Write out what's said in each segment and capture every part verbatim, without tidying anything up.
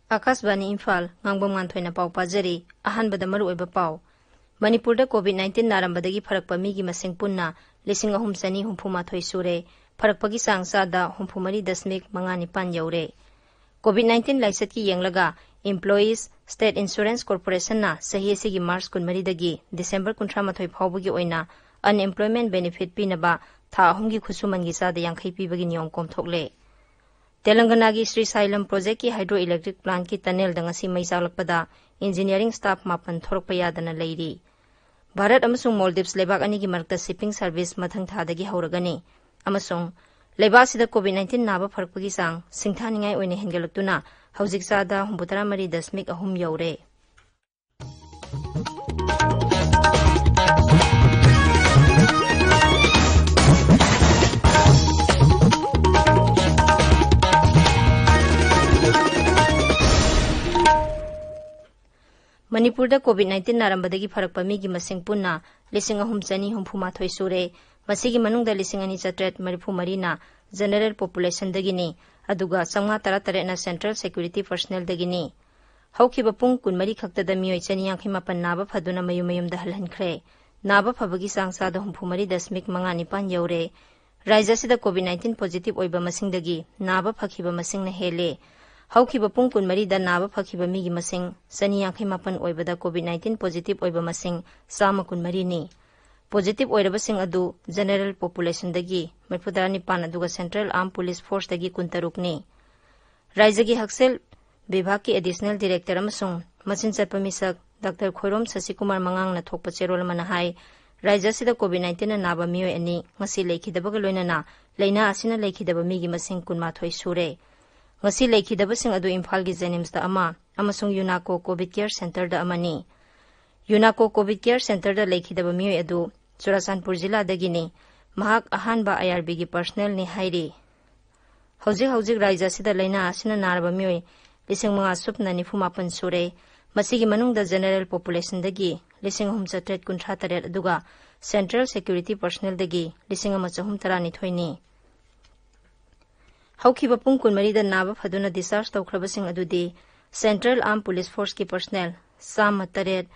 ꯑꯥꯀꯥꯁꯕꯥꯅꯤ ꯏꯝꯐꯥꯜ, ꯉꯥꯡꯕꯝ ꯉꯥꯟꯊꯣꯏꯅ ꯄꯥꯎ ꯄꯥꯖꯔꯤ꯫ ꯑꯍꯥꯟꯕꯗ ꯃꯔꯨꯑꯣꯏꯕ ꯄꯥꯎ꯫ ꯃꯅꯤꯄꯨꯔꯗ COVID nineteen ꯅꯥꯔꯝꯕꯗꯒꯤ ꯐꯔꯛꯄ ꯃꯤꯒꯤ ꯃꯁꯤꯡ ꯄꯨꯟꯅ ꯂꯤꯁꯤꯡ ꯑꯍꯨꯝ ꯆꯅꯤ ꯍꯨꯝꯐꯨ ꯃꯥꯊꯣꯏ ꯁꯨꯔꯦ꯫ ꯐꯔꯛꯄꯒꯤ ꯆꯥꯡ ꯆꯥꯗ ꯍꯨꯝꯐꯨ ꯃꯔꯤ ꯗꯁꯃꯤꯛ ꯃꯉꯥ ꯅꯤꯄꯥꯟ ꯌꯧꯔꯦ꯫ COVID nineteen ꯂꯥꯏꯆꯠꯀꯤ ꯌꯦꯡꯂꯒ Employees State Insurance Corporationꯅ ꯆꯍꯤ ꯑꯁꯤꯒꯤ ꯃꯥꯔꯆ ꯀꯨꯟꯃꯔꯤꯗꯒꯤ ꯗꯤꯁꯦꯝꯕꯔ ꯀꯨꯟꯊ꯭ꯔꯥ ꯃꯥꯊꯣꯏ ꯐꯥꯎꯕꯒꯤ ꯑꯣꯏꯅ unemployment benefit ꯄꯤꯅꯕ ꯊꯥ ꯑꯍꯨꯝꯒꯤ ꯈꯨꯠꯁꯨꯃꯟꯒꯤ ꯆꯥꯗ ꯌꯥꯡꯈꯩ ꯄꯤꯕꯒꯤ ꯅꯤꯌꯣꯝ ꯀꯣꯝꯊꯣꯛꯂꯦ꯫ ꯇꯦꯂꯪꯒꯅꯥꯒꯤ ꯁ꯭ꯔꯤꯁꯥꯏꯂꯝ ꯄ꯭ꯔꯣꯖꯦꯛꯀꯤ ꯍꯥꯏꯗ꯭ꯔꯣ ꯏꯂꯦꯛꯇ꯭ꯔꯤꯛ ꯄ꯭ꯂꯥꯟꯠꯀꯤ ꯇꯅꯦꯜꯗ ꯉꯁꯤ ꯃꯩ ꯆꯥꯛꯂꯛꯄꯗ ꯏꯟꯖꯤꯅꯤꯌꯥꯔꯤꯡ ꯁ꯭ꯇꯥꯐ ꯃꯥꯄꯟ ꯊꯣꯔꯛꯄ ꯌꯥꯗꯅ ꯂꯩꯔꯤ꯫ ꯚꯥꯔꯠ ꯑꯃꯁꯨꯡ ꯃꯣꯜꯗꯤꯞꯁ ꯂꯩꯕꯥꯛ ꯑꯅꯤꯒꯤ ꯃꯔꯛꯇ ꯁꯤꯞꯄꯤꯡ ꯁꯔꯚꯤꯁ ꯃꯊꯪ ꯊꯥꯗꯒꯤ ꯍꯧꯔꯒꯅꯤ꯫ ꯑꯃꯁꯨꯡ ꯂꯩꯕꯥꯛ ꯑꯁꯤꯗ COVID nineteen ꯅꯥꯕ ꯐꯔꯛꯄꯒꯤ ꯆꯥꯡ ꯁꯤꯡꯊꯥꯅꯤꯡꯉꯥꯏ ꯑꯣꯏꯅ ꯍꯦꯟꯒꯠꯂꯛꯇꯨꯅ ꯍꯧꯖꯤꯛ ꯆꯥꯗ ꯍꯨꯝꯐꯨꯇꯔꯥ ꯃꯔꯤ ꯗꯁꯃꯤꯛ ꯑꯍꯨꯝ ꯌꯧꯔꯦ꯫ ꯃꯅꯤꯄꯨꯔꯗ COVID nineteen ꯅꯥꯔꯝꯕꯗꯒꯤ ꯐꯔꯛꯄ ꯃꯤꯒꯤ ꯃꯁꯤꯡ ꯄꯨꯟꯅ ꯂꯤꯁꯤꯡ ꯑꯍꯨꯝ ꯆꯅꯤ ꯍꯨꯝꯐꯨ ꯃꯥꯊꯣꯏ ꯁꯨꯔꯦ꯫ ꯃꯁꯤꯒꯤ ꯃꯅꯨꯡꯗ ꯂꯤꯁꯤꯡ ꯑꯅꯤ ꯆꯥꯇ꯭ꯔꯦꯠ ꯃꯔꯤꯐꯨ ꯃꯔꯤꯅ general populationꯗꯒꯤꯅꯤ, ꯑꯗꯨꯒ ꯆꯥꯝꯃꯉꯥ ꯇꯔꯥꯇꯔꯦꯠꯅ central security personnelꯗꯒꯤꯅꯤ꯫ ꯍꯧꯈꯤꯕ ꯄꯨꯡ ꯀꯨꯟꯃꯔꯤ ꯈꯛꯇꯗ ꯃꯤꯑꯣꯏ ꯆꯅꯤ ꯌꯥꯡꯈꯩ ꯃꯥꯄꯟ ꯅꯥꯕ ꯐꯗꯨꯅ ꯃꯌꯨꯝ ꯃꯌꯨꯝꯗ ꯍꯜꯍꯟꯈ꯭ꯔꯦ꯫ ꯅꯥꯕ ꯐꯕꯒꯤ ꯆꯥꯡ ꯆꯥꯗ ꯍꯨꯝꯐꯨ ꯃꯔꯤ ꯗꯁꯃꯤꯛ ꯃꯉꯥ ꯅꯤꯄꯥꯟ ꯌꯧꯔꯦ꯫ ꯔꯥꯖ꯭ꯌ ꯑꯁꯤꯗ COVID nineteen positive ꯑꯣꯏꯕ ꯃꯁꯤꯡꯗꯒꯤ ꯅꯥꯕ ꯐꯈꯤꯕ ꯃꯁꯤꯡꯅ ꯍꯦꯜꯂꯦ꯫ ꯍꯧꯈꯤꯕ ꯄꯨꯡ ꯀꯨꯟꯃꯔꯤꯗ ꯅꯥꯕ ꯐꯈꯤꯕ ꯃꯤꯒꯤ ꯃꯁꯤꯡ ꯆꯅꯤ ꯌꯥꯡꯈꯩ ꯃꯥꯄꯟ ꯑꯣꯏꯕꯗ COVID nineteen positive ꯑꯣꯏꯕ ꯃꯁꯤꯡ ꯆꯥꯝꯃ ꯀꯨꯟꯃꯔꯤꯅꯤ꯫ Positive ꯑꯣꯏꯔꯕꯁꯤꯡ ꯑꯗꯨ general populationꯗꯒꯤ ꯃꯔꯤꯐꯨꯇꯔꯥ ꯅꯤꯄꯥꯟ ꯑꯗꯨꯒ Central Armed Police Forceꯇꯒꯤ ꯀꯨꯟꯇꯔꯨꯛꯅꯤ꯫ ꯔꯥꯖ꯭ꯌꯒꯤ ꯍꯛꯁꯦꯜ ꯚꯤꯚꯥꯒꯀꯤ additional director ꯑꯃꯁꯨꯡ ꯃꯆꯤꯟ ꯆꯠꯄ ꯃꯤꯁꯛ ꯗꯥꯛꯇꯔ ꯈꯣꯏꯔꯣꯝ ꯁꯁꯤꯀꯨꯃꯥꯔ ꯃꯉꯥꯡꯅ ꯊꯣꯛꯄ ꯆꯦꯔꯣꯜ ꯑꯃꯅ ꯍꯥꯏ, ꯔꯥꯖ꯭ꯌ ꯑꯁꯤꯗ COVID nineteenꯅ ꯅꯥꯕ ꯃꯤꯑꯣꯏ ꯑꯅꯤ ꯉꯁꯤ ꯂꯩꯈꯤꯗꯕꯒ ꯂꯣꯏꯅꯅ ꯂꯥꯏꯅꯥ ꯑꯁꯤꯅ ꯂꯩꯈꯤꯗꯕ ꯃꯤꯒꯤ ꯃꯁꯤꯡ ꯀꯨꯟꯃꯥꯊꯣꯏ ꯁꯨꯔꯦ꯫ ꯉꯁꯤ ꯂꯩꯈꯤꯗꯕꯁꯤꯡ ꯑꯗꯨ ꯏꯝꯐꯥꯜꯒꯤ JNIMSꯇ ꯑꯃ ꯑꯃꯁꯨꯡ ꯌꯨꯅꯥꯀꯣ COVID Care Centreꯗ ꯑꯃꯅꯤ꯫ ꯌꯨꯅꯥꯀꯣ COVID Care Centreꯗ ꯂꯩꯈꯤꯗꯕ ꯃꯤꯑꯣꯏ ꯑꯗꯨ ꯆꯨꯔꯥꯆꯥꯟꯄꯨꯔ ꯖꯤꯂꯥꯗꯒꯤꯅꯤ꯫ ꯃꯍꯥꯛ ꯑꯍꯥꯟꯕ IRBꯒꯤ personnelꯅꯤ ꯍꯥꯏꯔꯤ꯫ ꯍꯧꯖꯤꯛ ꯍꯧꯖꯤꯛ ꯔꯥꯖ꯭ꯌ ꯑꯁꯤꯗ ꯂꯥꯏꯅꯥ ꯑꯁꯤꯅ ꯅꯥꯔꯕ ꯃꯤꯑꯣꯏ ꯂꯤꯁꯤꯡ ꯃꯉꯥ ꯁꯨꯞꯅ ꯅꯤꯐꯨ ꯃꯥꯄꯟ ꯁꯨꯔꯦ꯫ ꯃꯁꯤꯒꯤ ꯃꯅꯨꯡꯗ general populationꯗꯒꯤ ꯂꯤꯁꯤꯡ ꯑꯍꯨꯝ ꯆꯥꯇ꯭ꯔꯦꯠ ꯀꯨꯟꯊ꯭ꯔꯥ ꯇꯔꯦꯠ ꯑꯗꯨꯒ central security personnelꯗꯒꯤ ꯂꯤꯁꯤꯡ ꯑꯃ ꯆꯍꯨꯝ ꯇꯔꯥꯅꯤꯊꯣꯏꯅꯤ꯫ ꯍꯧꯈꯤꯕ ꯄꯨꯡ ꯀꯨꯟꯃꯔꯤꯗ ꯅꯥꯕ ꯐꯗꯨꯅ discharge ꯇꯧꯈ꯭ꯔꯕꯁꯤꯡ ꯑꯗꯨꯗꯤ Central Armed Police Forceꯀꯤ personnel ꯆꯥꯝꯃ ꯇꯔꯦꯠ,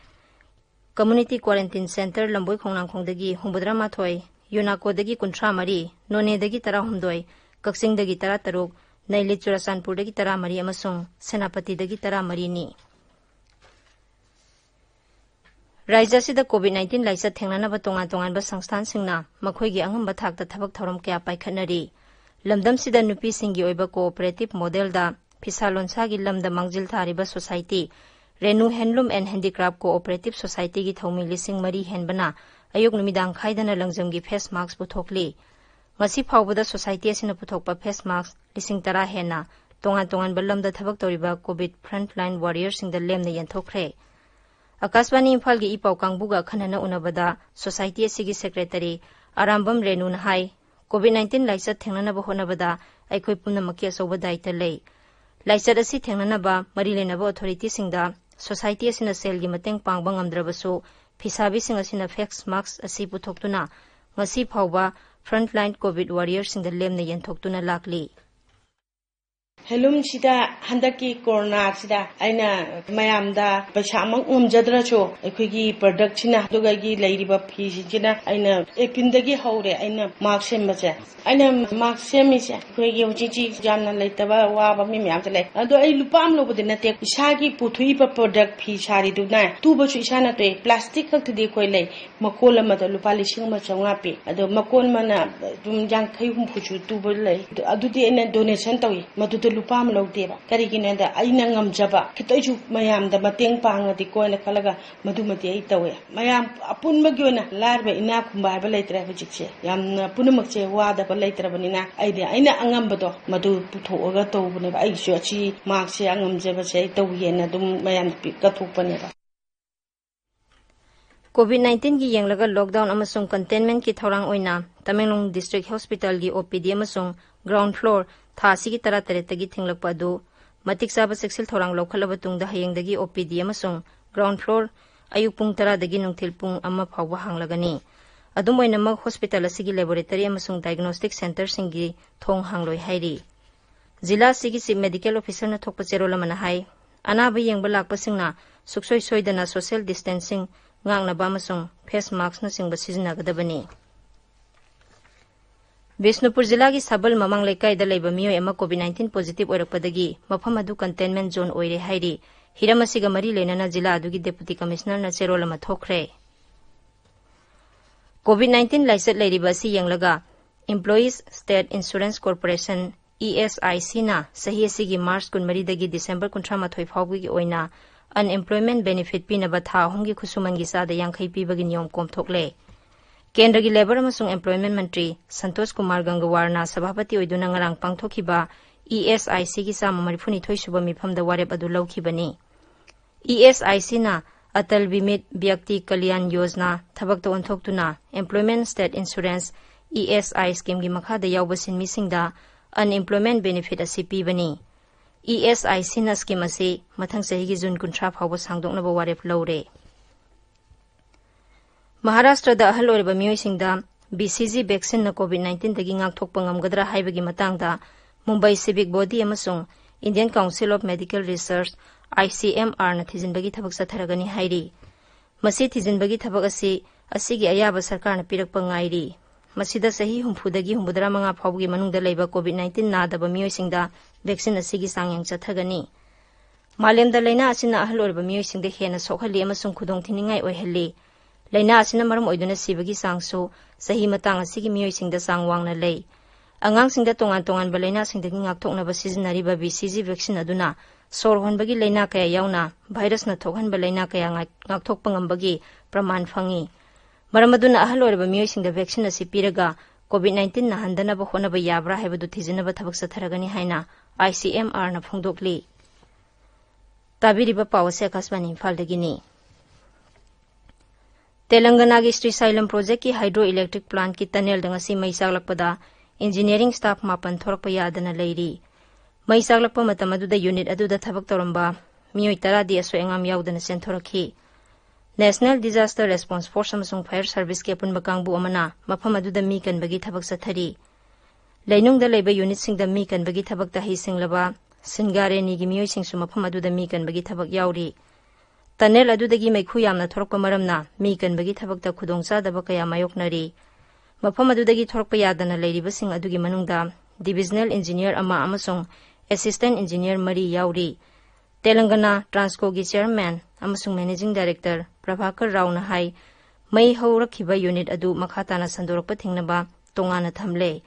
Community Quarantine Center ꯂꯝꯕꯣꯏ ꯈꯣꯡꯅꯥꯡꯈꯣꯡꯗꯒꯤ ꯍꯨꯝꯐꯨꯇꯔꯥ ꯃꯥꯊꯣꯏ, ꯌꯨꯅꯥꯀꯣꯗꯒꯤ ꯀꯨꯟꯊ꯭ꯔꯥ ꯃꯔꯤ, ꯅꯣꯅꯦꯗꯒꯤ ꯇꯔꯥꯍꯨꯝꯗꯣꯏ, ꯀꯛꯆꯤꯡꯗꯒꯤ ꯇꯔꯥꯇꯔꯨꯛ, ꯅꯩꯂꯤꯠ ꯆꯨꯔꯆꯥꯟꯄꯨꯔꯗꯒꯤ ꯇꯔꯥꯃꯔꯤ ꯑꯃꯁꯨꯡ ꯁꯦꯅꯥꯄꯇꯤꯗꯒꯤ ꯇꯔꯥꯃꯔꯤꯅꯤ꯫ ꯔꯥꯖ꯭ꯌ ꯑꯁꯤꯗ COVID nineteen ꯂꯥꯏꯆꯠ ꯊꯦꯡꯅꯅꯕ ꯇꯣꯉꯥꯟ ꯇꯣꯉꯥꯟꯕ ꯁꯪꯁꯊꯥꯟꯁꯤꯡꯅ ꯃꯈꯣꯏꯒꯤ ꯑꯉꯝꯕ ꯊꯥꯛꯇ ꯊꯕꯛ ꯊꯧꯔꯝ ꯀꯌꯥ ꯄꯥꯏꯈꯠꯅꯔꯤ꯫ ꯂꯝꯗꯝꯁꯤꯗ ꯅꯨꯄꯤꯁꯤꯡꯒꯤ ꯑꯣꯏꯕ cooperative modelꯗ ꯐꯤꯁꯥ ꯂꯣꯟꯁꯥꯒꯤ ꯂꯝꯗ ꯃꯥꯡꯖꯤꯜ ꯊꯥꯔꯤꯕ society, Renu Handloom and Handicraft Cooperative Societyꯒꯤ ꯊꯧꯃꯤ ꯂꯤꯁꯤꯡ ꯃꯔꯤ ꯍꯦꯟꯕꯅ ꯑꯌꯨꯛ ꯅꯨꯃꯤꯗꯥꯡ ꯈꯥꯏꯗꯅ ꯂꯪꯖꯝꯒꯤ face mask ꯄꯨꯊꯣꯛꯂꯤ꯫ ꯉꯁꯤ ꯐꯥꯎꯕꯗ society ꯑꯁꯤꯅ ꯄꯨꯊꯣꯛꯄ face mask ꯂꯤꯁꯤꯡ ꯇꯔꯥ ꯍꯦꯟꯅ ꯇꯣꯉꯥꯟ ꯇꯣꯉꯥꯟꯕ ꯂꯝꯗ ꯊꯕꯛ ꯇꯧꯔꯤꯕ COVID frontline warriorꯁꯤꯡꯗ ꯂꯦꯝꯅ ꯌꯦꯟꯊꯣꯛꯈ꯭ꯔꯦ꯫ ꯑꯥꯀꯥꯁꯕꯥꯅꯤ ꯏꯝꯐꯥꯜꯒꯤ ꯏ ꯄꯥꯎ ꯀꯥꯡꯕꯨꯒ ꯑꯈꯟꯅꯅ ꯎꯅꯕꯗ society ꯑꯁꯤꯒꯤ secretary ꯑꯔꯥꯝꯕꯝ ꯔꯦꯅꯨꯅ ꯍꯥꯏ, COVID nineteen ꯂꯥꯏꯆꯠ ꯊꯦꯡꯅꯅꯕ ꯍꯣꯠꯅꯕꯗ ꯑꯩꯈꯣꯏ ꯄꯨꯝꯅꯃꯛꯀꯤ ꯑꯆꯧꯕ ꯗꯥꯏꯇ ꯂꯩ꯫ ꯂꯥꯏꯆꯠ ꯑꯁꯤ ꯊꯦꯡꯅꯅꯕ ꯃꯔꯤ ꯂꯩꯅꯕ authorityꯁꯤꯡꯗ society ꯑꯁꯤꯅ ꯁꯦꯜꯒꯤ ꯃꯇꯦꯡ ꯄꯥꯡꯕ ꯉꯝꯗ꯭ꯔꯕꯁꯨ, ꯐꯤꯁꯥꯕꯤꯁꯤꯡ ꯑꯁꯤꯅ face mask ꯑꯁꯤ ꯄꯨꯊꯣꯛꯇꯨꯅ ꯉꯁꯤ ꯐꯥꯎꯕ frontline COVID warriorꯁꯤꯡꯗ ꯂꯦꯝꯅ ꯌꯦꯟꯊꯣꯛꯇꯨꯅ ꯂꯥꯛꯂꯤ꯫ ꯍꯦꯟꯂꯨꯝꯁꯤꯗ ꯍꯟꯗꯛꯀꯤ ꯀꯣꯔꯣꯅꯥꯁꯤꯗ ꯑꯩꯅ ꯃꯌꯥꯝꯗ ꯄꯩꯁꯥꯃꯛ ꯉꯝꯖꯗ꯭ꯔꯁꯨ ꯑꯩꯈꯣꯏꯒꯤ productꯁꯤꯅ, ꯑꯗꯨꯒ ꯑꯩꯒꯤ ꯂꯩꯔꯤꯕ ꯐꯤꯁꯤꯡꯁꯤꯅ ꯑꯩꯅ Aprilꯗꯒꯤ ꯍꯧꯔꯦ ꯑꯩꯅ mask ꯁꯦꯝꯕꯁꯦ꯫ ꯑꯩꯅ mask ꯁꯦꯝꯃꯤꯁꯦ ꯑꯩꯈꯣꯏꯒꯤ ꯍꯧꯖꯤꯛ ꯍꯧꯖꯤꯛ ꯌꯥꯝꯅ ꯂꯩꯇꯕ ꯋꯥꯕ ꯃꯤ ꯃꯌꯥꯝꯁꯨ ꯂꯩ꯫ ꯑꯗꯣ ꯑꯩ ꯂꯨꯄꯥ ꯑꯃ ꯂꯧꯕꯗꯤ ꯅꯠꯇꯦ, ꯏꯁꯥꯒꯤ ꯄꯨꯊꯣꯛꯏꯕ product ꯐꯤ ꯁꯥꯔꯤꯗꯨꯅ ꯇꯨꯕꯁꯨ ꯏꯁꯥꯅ ꯇꯨꯏ꯫ Plastic ꯈꯛꯇꯗꯤ ꯑꯩꯈꯣꯏ ꯂꯩ꯫ ꯃꯀꯣꯜ ꯑꯃꯗ ꯂꯨꯄꯥ ꯂꯤꯁꯤꯡ ꯑꯃ ꯆꯥꯝꯃꯉꯥ ꯄꯤ꯫ ꯑꯗꯣ ꯃꯀꯣꯜ ꯑꯃꯅ ꯑꯗꯨꯝ ꯌꯥꯡꯈꯩ ꯍꯨꯝꯐꯨꯁꯨ ꯇꯨꯕ ꯂꯩ꯫ ꯑꯗꯨꯗꯤ ꯑꯩꯅ donation ꯇꯧꯏ, ꯃꯗꯨꯗ ꯂꯨꯄꯥ ꯑꯃ ꯂꯧꯗꯦꯕ꯫ ꯀꯔꯤꯒꯤꯅꯣꯗ ꯑꯩꯅ ꯉꯝꯖꯕ ꯈꯤꯇꯪꯁꯨ ꯃꯌꯥꯝꯗ ꯃꯇꯦꯡ ꯄꯥꯡꯉꯗꯤꯀꯣ ꯍꯥꯏꯅ ꯈꯜꯂꯒ ꯃꯗꯨꯃꯗꯤ ꯑꯩ ꯇꯧꯋꯦ꯫ ꯃꯌꯥꯝ ꯑꯄꯨꯟꯕꯒꯤ ꯑꯣꯏꯅ ꯂꯥꯏꯔꯕ ꯏꯅꯥꯛ ꯈꯨꯟꯕ ꯍꯥꯏꯕ ꯂꯩꯇ꯭ꯔꯦ ꯍꯧꯖꯤꯛꯁꯦ꯫ ꯌꯥꯝꯅ ꯄꯨꯝꯅꯃꯛꯁꯦ ꯋꯥꯗꯕ ꯂꯩꯇ꯭ꯔꯕꯅꯤꯅ ꯑꯩꯗꯤ ꯑꯩꯅ ꯑꯉꯝꯕꯗꯣ ꯃꯗꯨ ꯄꯨꯊꯣꯛꯑꯒ ꯇꯧꯕꯅꯦꯕ꯫ ꯑꯩꯒꯤꯁꯨ ꯑꯁꯤ maskꯁꯦ ꯑꯉꯝꯖꯕꯁꯦ ꯑꯩ ꯇꯧꯒꯦꯅ ꯑꯗꯨꯝ ꯃꯌꯥꯝꯗ ꯄꯤ-, ꯀꯠꯊꯣꯛꯄꯅꯦꯕ꯫ COVID nineteenꯒꯤ ꯌꯦꯡꯂꯒ lockdown ꯑꯃꯁꯨꯡ containmentꯀꯤ ꯊꯧꯔꯥꯡ ꯑꯣꯏꯅ ꯇꯃꯦꯡꯂꯣꯡ District Hospitalꯒꯤ OPD ꯑꯃꯁꯨꯡ ground floor ꯊꯥ ꯑꯁꯤꯒꯤ ꯇꯔꯥꯇꯔꯦꯠꯇꯒꯤ ꯊꯤꯡꯂꯛꯄ ꯑꯗꯨ ꯃꯇꯤꯛ ꯆꯥꯕ ꯆꯦꯛꯁꯤꯜ ꯊꯧꯔꯥꯡ ꯂꯧꯈꯠꯂꯕ ꯇꯨꯡꯗ ꯍꯌꯦꯡꯗꯒꯤ OPD ꯑꯃꯁꯨꯡ ground floor ꯑꯌꯨꯛ ꯄꯨꯡ ꯇꯔꯥꯗꯒꯤ ꯅꯨꯡꯊꯤꯜ ꯄꯨꯡ ꯑꯃ ꯐꯥꯎꯕ ꯍꯥꯡꯂꯒꯅꯤ꯫ ꯑꯗꯨꯝ ꯑꯣꯏꯅꯃꯛ, hospital ꯑꯁꯤꯒꯤ laboratory ꯑꯃꯁꯨꯡ diagnostic centreꯁꯤꯡꯒꯤ ꯊꯣꯡ ꯍꯥꯡꯂꯣꯏ ꯍꯥꯏꯔꯤ꯫ ꯖꯤꯂꯥ ꯑꯁꯤꯒꯤ Chief Medical Officerꯅ ꯊꯣꯛꯄ ꯆꯦꯔꯣꯜ ꯑꯃꯅ ꯍꯥꯏ, ꯑꯅꯥꯕ ꯌꯦꯡꯕ ꯂꯥꯛꯄꯁꯤꯡꯅ ꯁꯨꯛꯁꯣꯏ ꯁꯣꯏꯗꯅ social distancing ꯉꯥꯛꯅꯕ ꯑꯃꯁꯨꯡ face maskꯅꯆꯤꯡꯕ ꯁꯤꯖꯤꯟꯅꯒꯗꯕꯅꯤ꯫ ꯕꯤꯁꯅꯨꯄꯨꯔ ꯖꯤꯂꯥꯒꯤ ꯁꯥꯕꯜ ꯃꯃꯥꯡ ꯂꯩꯀꯥꯏꯗ ꯂꯩꯕ ꯃꯤꯑꯣꯏ ꯑꯃ COVID nineteen positive ꯑꯣꯏꯔꯛꯄꯗꯒꯤ ꯃꯐꯝ ꯑꯗꯨ containment zone ꯑꯣꯏꯔꯦ ꯍꯥꯏꯔꯤ꯫ ꯍꯤꯔꯝ ꯑꯁꯤꯒ ꯃꯔꯤ ꯂꯩꯅꯅ ꯖꯤꯂꯥ ꯑꯗꯨꯒꯤ Deputy Commissionerꯅ ꯆꯦꯔꯣꯜ ꯑꯃ ꯊꯣꯛꯈ꯭ꯔꯦ꯫ COVID nineteen ꯂꯥꯏꯆꯠ ꯂꯩꯔꯤꯕ ꯑꯁꯤ ꯌꯦꯡꯂꯒ Employees State Insurance Corporation, ESICꯅ ꯆꯍꯤ ꯑꯁꯤꯒꯤ March ꯀꯨꯟꯃꯔꯤꯗꯒꯤ December ꯀꯨꯟꯊ꯭ꯔꯥ ꯃꯥꯊꯣꯏ ꯐꯥꯎꯕꯒꯤ ꯑꯣꯏꯅ unemployment benefit ꯄꯤꯅꯕ ꯊꯥ ꯑꯍꯨꯝꯒꯤ ꯈꯨꯠꯁꯨꯃꯟꯒꯤ ꯆꯥꯗ ꯌꯥꯡꯈꯩ ꯄꯤꯕꯒꯤ ꯅꯤꯌꯣꯝ ꯀꯣꯝꯊꯣꯛꯂꯦ꯫ ꯀꯦꯟꯗ꯭ꯔꯒꯤ Labour ꯑꯃꯁꯨꯡ Employment ꯃꯟꯇ꯭ꯔꯤ ꯁꯟꯇꯣꯁ ꯀꯨꯃꯥꯔ ꯒꯪꯒꯋꯥꯔꯅ ꯁꯚꯥꯄꯇꯤ ꯑꯣꯏꯗꯨꯅ ꯉꯔꯥꯡ ꯄꯥꯡꯊꯣꯛꯈꯤꯕ ESICꯒꯤ ꯆꯥꯝꯃ ꯃꯔꯤꯐꯨ ꯅꯤꯊꯣꯏ ꯁꯨꯕ ꯃꯤꯐꯝꯗ ꯋꯥꯔꯦꯞ ꯑꯗꯨ ꯂꯧꯈꯤꯕꯅꯤ꯫ ESICꯅ ꯑꯇꯜ ꯕꯤꯃꯤꯠ ꯕ꯭ꯌꯛꯇꯤ ꯀꯂꯤꯌꯥꯟ ꯌꯣꯖꯅꯥ ꯊꯕꯛꯇ ꯑꯣꯟꯊꯣꯛꯇꯨꯅ Employment State Insurance, ESI schemeꯒꯤ ꯃꯈꯥꯗ ꯌꯥꯎꯕ ꯁꯤꯟꯃꯤꯁꯤꯡꯗ unemployment benefit ꯑꯁꯤ ꯄꯤꯕꯅꯤ꯫ ESICꯅ scheme ꯑꯁꯤ ꯃꯊꯪ ꯆꯍꯤꯒꯤ ꯖꯨꯟ ꯀꯨꯟꯊ꯭ꯔꯥ ꯐꯥꯎꯕ ꯁꯥꯡꯗꯣꯛꯅꯕ ꯋꯥꯔꯦꯞ ꯂꯧꯔꯦ꯫ ꯃꯍꯥꯔꯥꯁꯇ꯭ꯔꯗ ꯑꯍꯜ ꯑꯣꯏꯔꯕ ꯃꯤꯑꯣꯏꯁꯤꯡꯗ BCG vaccineꯅ COVID nineteenꯗꯒꯤ ꯉꯥꯛꯊꯣꯛꯄ ꯉꯝꯒꯗ꯭ꯔꯥ ꯍꯥꯏꯕꯒꯤ ꯃꯇꯥꯡꯗ Mumbai Civic Body ꯑꯃꯁꯨꯡ Indian Council of Medical Research, ICMRꯅ ꯊꯤꯖꯤꯟꯕꯒꯤ ꯊꯕꯛ ꯆꯠꯊꯔꯒꯅꯤ ꯍꯥꯏꯔꯤ꯫ ꯃꯁꯤ ꯊꯤꯖꯤꯟꯕꯒꯤ ꯊꯕꯛ ꯑꯁꯤ ꯑꯁꯤꯒꯤ ꯑꯌꯥꯕ ꯁꯔꯀꯥꯔꯅ ꯄꯤꯔꯛꯄ ꯉꯥꯏꯔꯤ꯫ ꯃꯁꯤꯗ ꯆꯍꯤ ꯍꯨꯝꯐꯨꯗꯒꯤ ꯍꯨꯝꯐꯨꯇꯔꯥ ꯃꯉꯥ ꯐꯥꯎꯕꯒꯤ ꯃꯅꯨꯡꯗ ꯂꯩꯕ COVID nineteen ꯅꯥꯗꯕ ꯃꯤꯑꯣꯏꯁꯤꯡꯗ vaccine ꯑꯁꯤꯒꯤ ꯆꯥꯡꯌꯦꯡ ꯆꯠꯊꯒꯅꯤ꯫ ꯃꯥꯂꯦꯝꯗ ꯂꯥꯏꯅꯥ ꯑꯁꯤꯅ ꯑꯍꯜ ꯑꯣꯏꯔꯕ ꯃꯤꯑꯣꯏꯁꯤꯡꯗ ꯍꯦꯟꯅ ꯁꯣꯛꯍꯜꯂꯤ ꯑꯃꯁꯨꯡ ꯈꯨꯗꯣꯡꯊꯤꯅꯤꯡꯉꯥꯏ ꯑꯣꯏꯍꯜꯂꯤ꯫ ꯂꯥꯏꯅꯥ ꯑꯁꯤꯅ ꯃꯔꯝ ꯑꯣꯏꯗꯨꯅ ꯁꯤꯕꯒꯤ ꯆꯥꯡꯁꯨ ꯆꯍꯤ ꯃꯇꯥꯡ ꯑꯁꯤꯒꯤ ꯃꯤꯑꯣꯏꯁꯤꯡꯗ ꯆꯥꯡ ꯋꯥꯡꯅ ꯂꯩ꯫ ꯑꯉꯥꯡꯁꯤꯡꯗ ꯇꯣꯉꯥꯟ ꯇꯣꯉꯥꯟꯕ ꯂꯥꯏꯅꯥꯁꯤꯡꯗꯒꯤ ꯉꯥꯛꯊꯣꯛꯅꯕ ꯁꯤꯖꯤꯟꯅꯔꯤꯕ BCG vaccine ꯑꯗꯨꯅ ꯁꯣꯔ ꯍꯣꯟꯕꯒꯤ ꯂꯥꯏꯅꯥ ꯀꯌꯥ ꯌꯥꯎꯅ virusꯅ ꯊꯣꯛꯍꯟꯕ ꯂꯥꯏꯅꯥ ꯀꯌꯥ ꯉꯥꯛ-, ꯉꯥꯛꯊꯣꯛꯄ ꯉꯝꯕꯒꯤ ꯄ꯭ꯔꯃꯥꯟ ꯐꯪꯉꯤ꯫ ꯃꯔꯝ ꯑꯗꯨꯅ ꯑꯍꯜ ꯑꯣꯏꯔꯕ ꯃꯤꯑꯣꯏꯁꯤꯡꯗ vaccine ꯑꯁꯤ ꯄꯤꯔꯒ COVID nineteen ꯅꯥꯍꯟꯗꯅꯕ ꯍꯣꯠꯅꯕ ꯌꯥꯕ꯭ꯔꯥ ꯍꯥꯏꯕꯗꯨ ꯊꯤꯖꯤꯟꯅꯕ ꯊꯕꯛ ꯆꯠꯊꯔꯒꯅꯤ ꯍꯥꯏꯅ ICMRꯅ ꯐꯣꯡꯗꯣꯛꯂꯤ꯫ ꯇꯥꯕꯤꯔꯤꯕ ꯄꯥꯎ ꯑꯁꯤ ꯑꯀꯥꯁꯕꯥꯅꯤ ꯏꯝꯐꯥꯜꯗꯒꯤꯅꯤ꯫ ꯇꯦꯂꯪꯒꯅꯥꯒꯤ ꯁ꯭ꯔꯤꯁꯥꯏꯂꯝ projectꯀꯤ hydro electric plantꯀꯤ tunnelꯗ ꯉꯁꯤ ꯃꯩ ꯆꯥꯛꯂꯛꯄꯗ engineering staff ꯃꯥꯄꯟ ꯊꯣꯔꯛꯄ ꯌꯥꯗꯅ ꯂꯩꯔꯤ꯫ ꯃꯩ ꯆꯥꯛꯂꯛꯄ ꯃꯇꯝ ꯑꯗꯨꯗ unit ꯑꯗꯨꯗ ꯊꯕꯛ ꯇꯧꯔꯝꯕ ꯃꯤꯑꯣꯏ ꯇꯔꯥꯗꯤ ꯑꯁꯣꯏ ꯑꯉꯥꯝ ꯌꯥꯎꯗꯅ ꯆꯦꯟꯊꯣꯔꯛꯈꯤ꯫ National Disaster Response Force ꯑꯃꯁꯨꯡ Fire Serviceꯀꯤ ꯑꯄꯨꯟꯕ ꯀꯥꯡꯕꯨ ꯑꯃꯅ ꯃꯐꯝ ꯑꯗꯨꯗ ꯃꯤ ꯀꯟꯕꯒꯤ ꯊꯕꯛ ꯆꯠꯊꯔꯤ꯫ ꯂꯩꯅꯨꯡꯗ ꯂꯩꯕ unitꯁꯤꯡꯗ ꯃꯤ ꯀꯟꯕꯒꯤ ꯊꯕꯛꯇ ꯍꯩꯁꯤꯡꯂꯕ ꯁꯤꯟꯒꯥꯔꯦꯅꯤꯒꯤ ꯃꯤꯑꯣꯏꯁꯤꯡꯁꯨ ꯃꯐꯝ ꯑꯗꯨꯗ ꯃꯤ ꯀꯟꯕꯒꯤ ꯊꯕꯛ ꯌꯥꯎꯔꯤ꯫ ꯇꯅꯦꯜ ꯑꯗꯨꯗꯒꯤ ꯃꯩꯈꯨ ꯌꯥꯝꯅ ꯊꯣꯔꯛꯄ ꯃꯔꯝꯅ ꯃꯤ ꯀꯟꯕꯒꯤ ꯊꯕꯛꯇ ꯈꯨꯗꯣꯡꯆꯥꯗꯕ ꯀꯌꯥ ꯃꯥꯌꯣꯛꯅꯔꯤ꯫ ꯃꯐꯝ ꯑꯗꯨꯗꯒꯤ ꯊꯣꯔꯛꯄ ꯌꯥꯗꯅ ꯂꯩꯔꯤꯕꯁꯤꯡ ꯑꯗꯨꯒꯤ ꯃꯅꯨꯡꯗ divisional engineer ꯑꯃ ꯑꯃꯁꯨꯡ assistant engineer ꯃꯔꯤ ꯌꯥꯎꯔꯤ꯫ ꯇꯦꯂꯪꯒꯅꯥ ꯇ꯭ꯔꯥꯟꯁꯀꯣꯒꯤ chairman ꯑꯃꯁꯨꯡ managing director ꯄ꯭ꯔꯚꯥꯀꯔ ꯔꯥꯎꯅ ꯍꯥꯏ, ꯃꯩ ꯍꯧꯔꯛꯈꯤꯕ unit ꯑꯗꯨ ꯃꯈꯥ ꯇꯥꯅ ꯁꯟꯗꯣꯔꯛꯄ ꯊꯤꯡꯅꯕ ꯇꯣꯉꯥꯟꯅ ꯊꯝꯂꯦ꯫